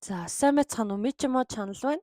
За, сайн байцгаана уу? Мичимо channel байна.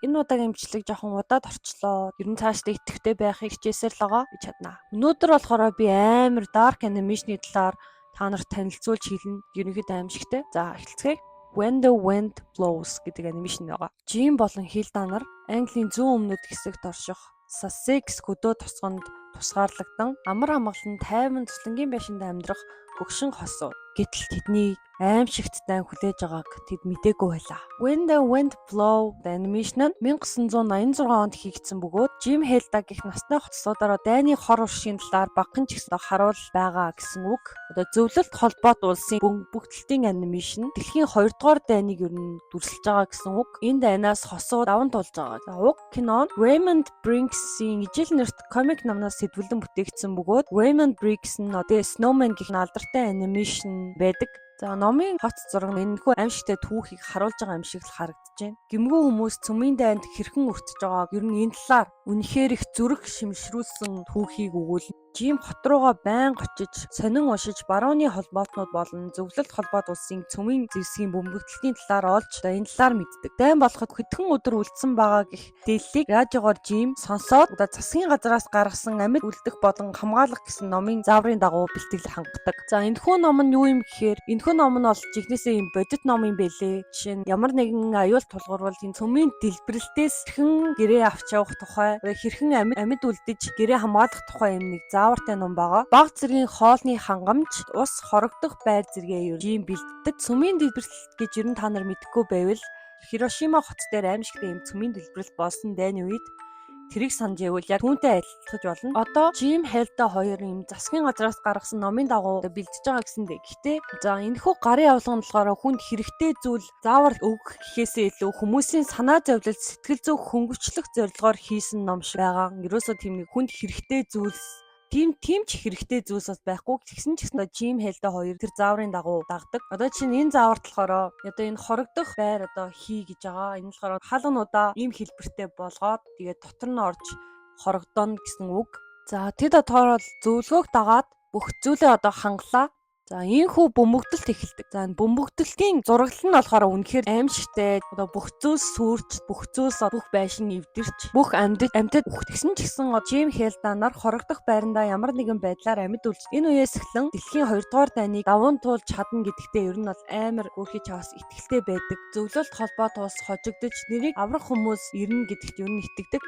Энэ удаагийн имжлэг жоохон удаад орчлоо. Ер нь цаашдаа идэвхтэй байхыг хичээсээр л байгаа. Би чаднаа. Өнөөдөр болохоор би амар dark animation-ы талаар та нарт танилцуулж хэлнэ. Ерөнхийдөө аимшигтай. За, эхэлцгээе. When the Wind Blows гэдэг animation байгаа. Жим болон Хилда нар Английн зүүн өмнөд хэсэгт орших Сассекс хөдөө тосгонд тусгаарлагдан амар амгалан тайван цуслангийн байшинд амьдрах хөгшин хосууд. Гэтэл тэдний аимшигт дайн хүлээж байгааг тэд мдээгүй байлаа. When the Wind Blow animation нь 1986 онд хийгдсэн бөгөөд Jim Helda гэх насны хоцлуудаараа дайны хор уршийн талаар багахан ч гэсэн харуул байгаа гэсэн үг. Одоо зөвлөлт холбоот улсын бөмбөгдөлтийн animation дэлхийн 2 дугаар дайныг ер нь дүрсэлж байгаа гэсэн үг. Энэ дайнаас хосууд даван туулж байгаа. За, уг кино нь Raymond Briggs-ийн ижил нэрт комик номноос сэдвлэн бүтээгдсэн бөгөөд Raymond Briggs нь одоо Snowman гэх алдартай animation байдаг. За, номын хоц зураг нь энэхүү аимшигтай түүхийг харуулж байгаа юм шиг л харагдаж байна. Гэмгүй хүмүүс цөмийн дайнд хэрхэн өртөж байгааг ер нь энэ талаар үнэхээр их зүрх шимшрүүлсэн түүхийг өгүүлнэ. Жим хот руугаа байнга очиж, сонин уншиж, барууны холбоотнууд болон зөвлөлт холбоот улсын цөмийн зэвсгийн бөмбөгдөлтийн талаар олж одоо энэ талаар мэддэг. Дайн болоход хэдхэн өдөр үлдсэн байгаа гэх мэдээллийг радиогоор Жим сонсоод одоо засгийн газраас гаргасан амьд үлдэх болон хамгаалах гэсэн номын зааврын дагуу бэлтгэл хангадаг. За, энэхүү ном нь юу юм гэхээр энэхүү ном нь бол жихнээсээ юм бодит ном юм бэлээ. Жишээ нь ямар нэгэн аюул тулгуурвал энэ цөмийн дэлбэрэлтээс хэрхэн гэрээ авч явах тухай, хэрхэн амьд үлдэж гэрээ хамгаалах тухай юм нэг заавартай ном байгаа. Баг зэргийн хоолны хангамж, ус хорогдох байр зэрэгээ ер нь бэлддэг. Цөмийн дэлбэрэлт гэж ер нь та нар мэдэхгүй байвал Хирошима хот дээр аимшигтай юм цөмийн дэлбэрэлт болсон дайны үед тэрийг санаж ивэл яг түүнтэй адилтгаж болно. Одоо Jim Helda хоёр юм засгийн газраас гаргасан номын дагуу бэлдэж байгаа гэсэн дээ. Гэхдээ за, энэхүү гарын явуулга нь болохоор хүнд хэрэгтэй зүйл заавар өгөх гэхээсээ илүү хүмүүсийн санаа зовлон, сэтгэл зүйн хөнгөвчлөх зорилгоор хийсэн ном шиг байгаа. Ерөөсөө тийм нэг хүнд хэрэгтэй зүйлс тийм ч хэрэгтэй зүйлс бас байхгүй. Тэгсэн ч гэсэн Jim Helda хоёр тэр зааврын дагуу дагдаг. Одоо чинь энэ зааварт болохоор одоо энэ хорогдох байр одоо хий гэж байгаа. Энэ болохоор хаалгануудаа ийм хэлбэртэй болгоод тэгээд дотор нь орж хорогдоно гэсэн үг. За, тэд одоо зөвлөгөөг дагаад бүх зүйлээ одоо хангалаа. За, ийхүү бөмбөгдөлт эхэлдэг. За, энэ бөмбөгдөлтийн зураглал нь болохоор үнэхээр аимшигтай. Одоо бүх зүйлс сүрч, бүх зүйлс, бүх байшин эвдэрч, бүх амьд амьтад үхтгсэн ч гэсэн Jim Helda нар хорогдох байрандаа ямар нэгэн байдлаар амьд үлж энэ үеэс эхлэн дэлхийн 2 дугаар дайныг даван туулж чадна гэдэгтээ ер нь бол амар гүрхий чаваас итгэлтэй байдаг. Зөвлөлт холбоот улс хожигдож нэрийг аврах хүмүүс ирнэ гэдэгт ер нь итгэдэг.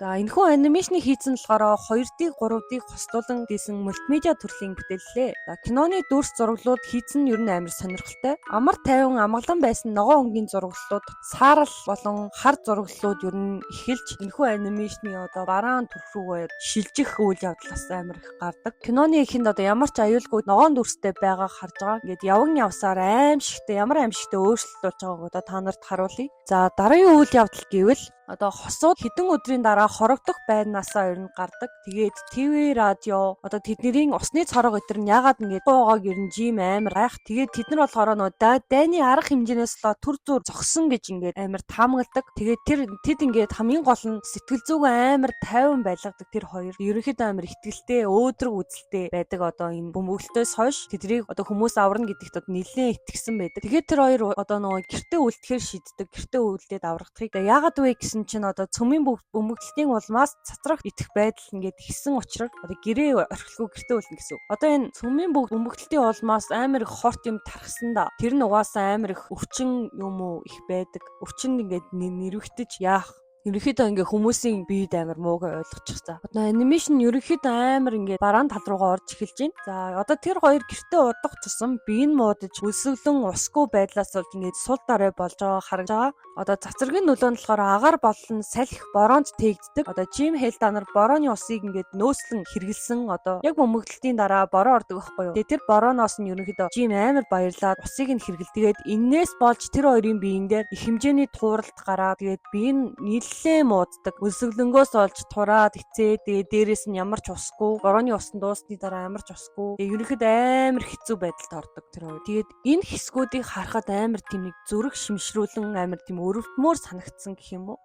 За, энэхүү animation ийг хийсэн болохоор 2D, 3D хослуулан хийсэн мультимедиа төрлийн бүтээллээ. За, киноны дүрс зураглууд хийсэн нь ер нь амар сонирхолтой. Амар тайван амгалан байсан ногоон өнгийн зураглалууд, саарал болон хар зураглалууд ер нь эхэлж энэхүү animation ы одоо бараан төрх рүүгээ шилжих үйл явдал бас амар их гардаг. Киноны эхэнд одоо ямар ч аюулгүй ногоон дүрстэй байгааг харж байгаа. Ингээд яван явсаар аимшигтай, ямар аимшигтай өөрчлөлт болж байгааг одоо та нарт харуулъя. За, дараагийн үйл явдал гэвэл одоо хосууд хэдэн өдрийн дараа хорогдох байрнаасаа ер нь гардаг. Тэгээд ТV, радио, одоо тэдний усны цорог өдр нь ягаад ингэж байгааг ер нь Жим амар гайх. Тэгээд тэд нар болохоор нөгөө дайны арга хэмжээнээс л түр зуур зогссон гэж ингээд амар таамагладаг. Тэгээд тэр тэд ингээд хамгийн гол нь сэтгэл зүгэн амар тайван байлгадаг тэр хоёр. Ерөнхийдөө амар итгэлтэй, өөдрөг үзэлтэй байдаг. Одоо энэ бөмбөглөлтөөс хойш тэднийг одоо хүмүүс аварна гэдэгт одоо нэлээд итгэсэн байдаг. Тэгээд тэр хоёр одоо нөгөө гэртээ үлдэхээр шийддэг. Гэртээ үлдээд аврагдахыг. Яагаад вэ гэсэн чинь одоо цөмийн бөмбөгдөлтийн улмаас цацраг идэх байдал ингээд ихсэн учраас одоо гэрээ орхилгүй гэртээ үлдэнэ гэсэн үг. Одоо энэ цөмийн бөмбөгдөлтийн улмаас амар их хорт юм тархсан да. Тэр нь угаасаа амар их өвчин юм уу их байдаг. Өвчин ингээд нэрвэгтэж яах. Ерөнхийдөө ингээ хүмүүсийн биед амар мууг ойлгочих. За. Одоо animation ерөнхийдөө амар ингээ бараан тал руугаа орж эхэлж байна. За, одоо тэр хоёр гэртээ удах тусам бие нь муудаж өлсгөлөн усгүй байдлаас болж ингээд сул дорой болж байгаа харагдаж байгаа. Одоо цацрагийн нөлөө нь болохоор агаар болон салхи бороонд тээгддэг. Одоо Jim Helda нар борооны усыг ингээд нөөцлөн хэрэгэлсэн. Одоо яг бөмбөгдөлтийн дараа бороо ордог байхгүй юу? Тэгээ тэр борооноос нь ерөнхийдөө Jim амар баярлаад усыг нь хэрэгэл. Тэгээд энээс болж тэр хоёрын биеийн дээр их хэмжээний тууралт гараад тэгээд бие нь нэлээд мууддаг. Өлсгөлөнгөөс олж тураад эцээ, тэгээд дээрээс нь ямар ч усгүй. Борооны усан дуусны дараа ямар ч усгүй. Тэгээд ерөнхийдөө амар хэцүү байдалд ордог тэр хоёр. Тэгээд энэ хэсгүүдийг харахад амар тийм нэг зүрх шимшрүүлэн амар тийм өрөвдмөр санагдсан гэх юм уу?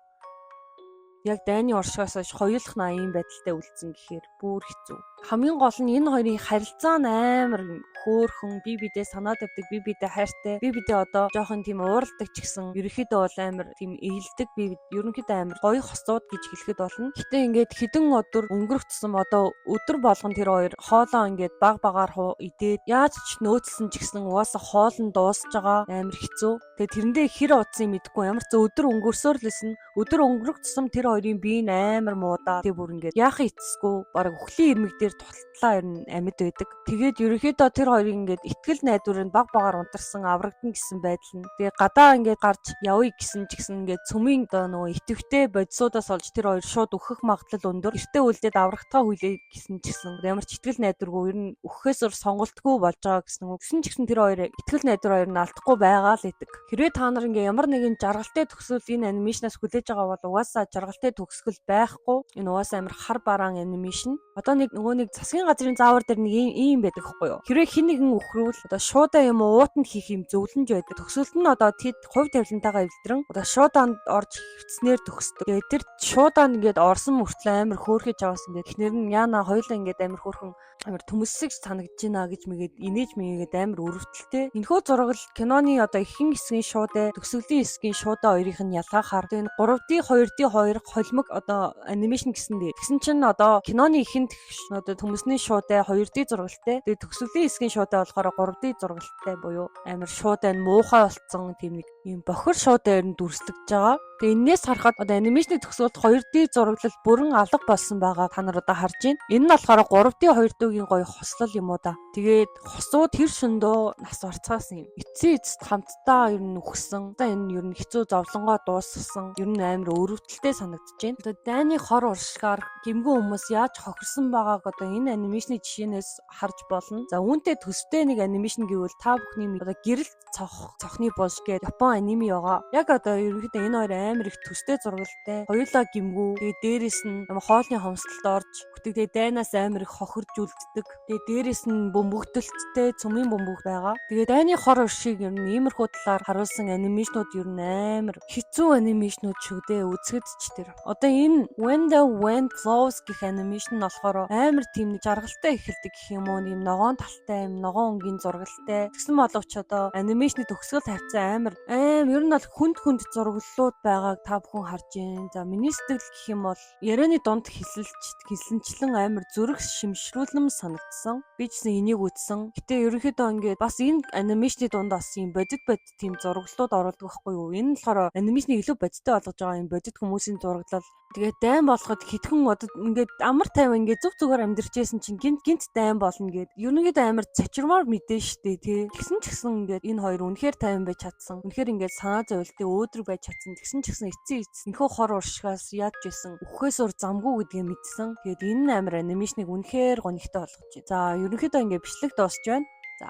Яг дайны уршигаас хойш хоёулах нь ийм байдалтай үлдсэн гэхээр бүр хэцүү. Хамгийн гол нь энэ хоёрын харилцаа нь амар хөөрхөн, бие биедээ санаа тавьдаг, бие биедээ хайртай, бие биедээ одоо жоохон тийм ууралдаг ч гэсэн ерөнхийдөө бол амар тийм эелдэг, бие ерөнхийдөө амар гоё хосууд гэж хэлэхэд болно. Гэтэ ингээд хэдэн өдөр өнгөрөх тусам одоо өдөр болгон тэр хоёр хоолоо ингээд баг багаар идээд яаж ч нөөцлсөн ч гэсэн угаасаа хоол нь дуусж байгаа, амар хэцүү. Тэгээ тэрэндээ хэр удсан мэдэхгүй, ямар ч өдөр өнгөрсөөр л исэн. Өдөр өнгөрөх тусам тэр хоёрын бие нь амар муудаа. Тэг бүр ингээд яахын эцэсгүй бараг үхлийн ирмэг дээр тултлаа ер нь амьд байдаг. Тэгээд ерөнхийдөө тэр хоёрын ингээд итгэл найдвар нь баг багаар унтарсан, аврагдана гэсэн байдал нь. Тэгээ гадаа ингээд гарч явъя гэсэн ч гэсэн ингээд цөмийн одоо нөгөө итэвхтэй бодисуудаас олж тэр хоёр шууд өөхөх магадлал өндөр. Гэртээ үлдээд аврагдахаа хүлээ гэсэн ч гэсэн ямар ч итгэл найдваргүй ер нь өөхөөс өөр сонголтгүй болж байгаа гэсэн үг. Гэсэн ч гэсэн тэр хоёр итгэл найдвар хоёр нь алдахгүй байгаа л гэдэг. Хэрвээ та нар ингээ ямар нэгэн жаргалтай төгсгөл энэ animation аас хүлээж байгаа бол угаасаа жаргалтай төгсгөл байхгүй. Энэ угаасаа амар хар бараан animation. Одоо нэг нөгөө нэг засгийн газрын заавар дээр нэг ийм байдаг хгүй юу? Хэрвээ хэн нэгэн үхрүүл одоо шуудан юм уу уутанд хийх юм зөвлөмж байдаг. Төгсгөлд нь одоо тэд хувь тавилантайгаа эвлэрэн одоо шуудаанд орж хэвтснээр төгсдөг. Тэгээд тэр шуудаанд ингээд орсон мөртлөө амар хөөрхөж аваас ингээд эхнэр нь яана хоёулаа ингээд амар хөөрхөн амар төмөссөг санагдаж байна гэж мэгээд инээж мэгээд амар өрөвдөлтэй. Энэхүү зураг л киноны одоо ихэнх хэсгийн шуудай, төгсгөлийн хэсгийн шуудай хоёрыг нь ялгаахаар энэ 3D 2D 2 холимог одоо animation гэсэн дээ. Тэгсэн чинь одоо киноны ихэнх одоо төмөсний шуудай 2D зургалтай. Тэгээ төгсгөлийн хэсгийн шуудай болохоор 3D зургалтай буюу амар шуудай нь муухай болцсон тийм нэг юм бохир шуудай ер нь дүрслэгдэж байгаа. Тэгээ энээс харахад одоо animation ы төгсгөлд 2D зураглал бүрэн алга болсон байгаа та нар одоо харж байна. Энэ нь болохоор 3D 2D-гийн гоё хослол юм уу да. Тэгээд хосууд тэр шөндөө нас барцгаасан юм. Эцсийн эцэст хамтдаа ер нь үхсэн. Одоо энэ ер нь хэцүү зовлонгоо дуусгасан. Ер нь амар өрөвдөлтэй санагдаж байна. Одоо дайны хор уршигаар гэмгэн хүмүүс яаж хохирсон байгааг одоо энэ animation ы жишээнээс харж болно. За, үүнтэй төстэй нэг animation гэвэл та бүхний одоо Гэрэлт цонх цонхны булш гэдэг Япон аниме байгаа. Яг одоо ерөнхийдөө энэ хоёр амар их төстэй зургалтай. Хоёулаа гэмгүү. Тэгээ дээрэс нь хоолны хомсдолд орж өгдөг. Тэгээ дайнаас амар их хохирж үлддэг. Тэгээ дээрэс нь бөмбөгдөлттэй, цөмийн бөмбөг байгаа. Тэгээ дайны хор уршиг ер нь иймэрхүү талаар харуулсан animation ууд ер нь амар хэцүү animation ууд шүү дээ. Үзэхэд ч тэр. Одоо энэ When the Wind Blows гэх animation нь болохоор амар тийм нэг жаргалтай эхэлдэг гэх юм уу, юм ногоон талтай, юм ногоон өнгийн зургалтай. Тэгсэн боловч одоо animation ы төгсгөл тавьсан амар аим ер нь бол хүнд хүнд зураглалууд байгааг та бүхэн харж байна. За, миний сэтгэл гэх юм бол ярианы дунд хисэлж хислэнчлэн амар зүрх шимшрүүлэм санагдсан. Би ч гэсэн энийг үзсэн. Гэтэ ерөнхийдөө ингээд бас энэ animation ы дунд бас юм бодит бодит тийм зураглалууд оруулдаг байхгүй юу? Энэ нь болохоор animation ыг илүү бодиттой болгож байгаа юм бодит хүмүүсийн зураглал. Тэгээд дайн болоход хэдхэн одоо ингээд амар тайван ингээд зүг зүгээр амьдарч байсан чинь гинт гинт дайн болно гэд. Ерөнхийдөө амар цочирмоор мэдэн штэ тий. Тэгсэн ч гэсэн ингээд энэ хоёр үнэхээр тайван байж чадсан. Үнэхээр ингээд санаа зовлтын өөдрөг байж чадсан. Тэгсэн ч гэсэн эцсийн эц энэхүү хор уршигаас яаж байсан үхээс өөр замгүй гэдгийг мэдсэн. Тэгээд энэ нь амар animation ыг үнэхээр гонигтой болгож байна. За, ерөнхийдөө ингээд бичлэг дуусч байна. За,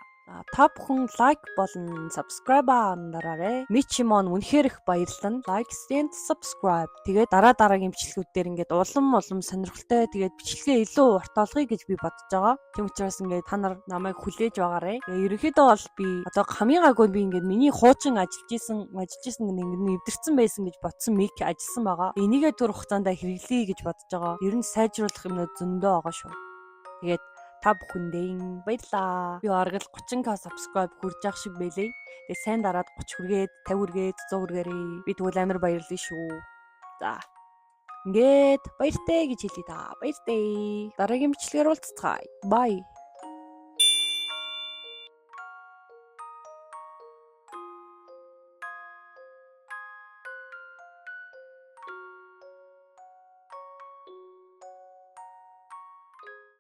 та бүхэн like болон subscribe дараарай. Мичимон үнэхээр их баярлана. Like and subscribe. Тэгээд дараа дараагийн бичлэгүүд дээр ингээд улам улам сонирхолтой, тэгээд бичлэгээ илүү урт олгоё гэж би бодож байгаа. Тийм учраас ингээд та нар намайг хүлээж байгаарай. Тэгээд ерөнхийдөө бол би одоо хамгийн гайгүй би ингээд миний хуучин ажиллаж исэн ингээд нэвдэрсэн байсан гэж бодсон mic ажилласан байгаа. Энийгээ түр хугацаанд хэрэглэе гэж бодож байгаа. Ер нь сайжруулах юмнууд зөндөө байгаа шүү. Тэгээд та бүхэндээ баярлаа. Би бараг л 30K subscribe хүрж явах шиг байлээ. Тэгээ сайн дараад 30 хүргээд, 50 хүргээд, 100 хүргээрээ. Би тэгвэл амар баярлая шүү. За. Ингээд баяртай гэж хэлье та. Баяртай. Дараагийн бичлэгээр уулзцгаая. Bye.